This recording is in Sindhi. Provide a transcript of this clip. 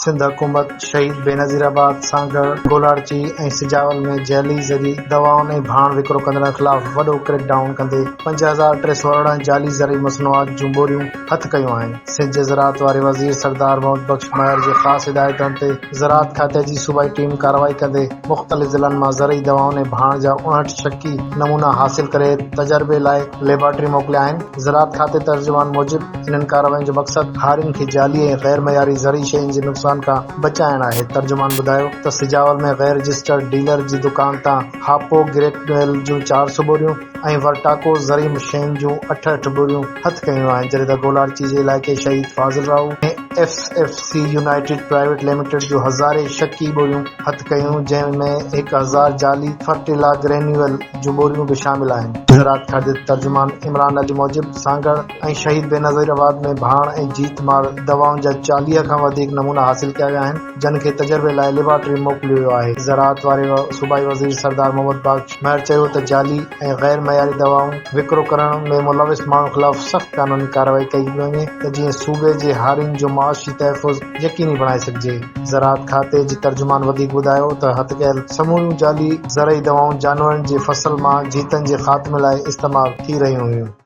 سنڌ حڪومت شهيد بينظير آباد، سانگهڙ، گولاڙچي ۽ سجاول ۾ جعلي زرعي دوائن ۽ ڀاڻ وڪرو ڪندڙن خلاف وڏو ڪريڪ ڊائون ڪندي 5318 جعلي زرعي مصنوعات جون ٻوريون هٿ ڪيون آهن. سنڌ جي زراعت واري وزير سردار محمد بخش مهر جي خاص هدايتن تي زراعت کاتي جي صوبائي ٽيم ڪارروائي ڪندي مختلف ضلعن مان زرعي دوائن ۽ ڀاڻ جا 59 شڪي نمونا حاصل ڪري تجربي لاء ليبارٽري موڪليا آهن. زراعت کاتي ترجمان موجب انهن ڪاررواين جو مقصد هارين کي جعلي ۽ غير معياري زرعي شين جي نقصان کان بچائڻ آهي. ترجمان ٻڌايو ته سجاول ۾ غير رجسٽرڊ ڊيلر جي دڪان تان هاپو گرينيول جون 400 ٻوريون ۽ ورٽاڪو زرعي شين جون اٺ اٺ ٻوريون هٿ ڪيون آهن جڏهن ته گولاڙچي جي علائقي Shaheed Fazil Rahu ۾ F F C united private limited جون هزارين شڪي ٻوريون هٿ ڪيون جنهن ۾ 1000 جعلي فرٽيلا گرينيول جون ٻوريون به شامل آهن. زراعت کاتي جي ترجمان عمران علي موجب سانگهڙ ۽ شهيد بينظير آباد ۾ ڀاڻ ۽ جيت مار دوائن جا 40 کان وڌيڪ نمونا حاصل ڪيا ويا آهن جن کي تجربي لاء ليبارٽري موڪليو ويو آهي. زراعت واري صوبائي وزير سردار محمد بخش مهر چيو ته جعلي ۽ غير معياري دوائون وڪرو ڪرڻ ۾ ملوث ماڻهن خلاف سخت قانوني ڪارروائي ڪئي وڃي ته جيئن صوبي جي هارين جو معاشي تحفظ يقيني بڻائي سگهجي. زراعت کاتي جي ترجمان وڌيڪ ٻڌايو ته هٿ ڪيل سموريون جعلي زرعي دوائون جانورن جي فصل مان جيتن جي خاتمي لاء استعمال ٿي رهيون هيون.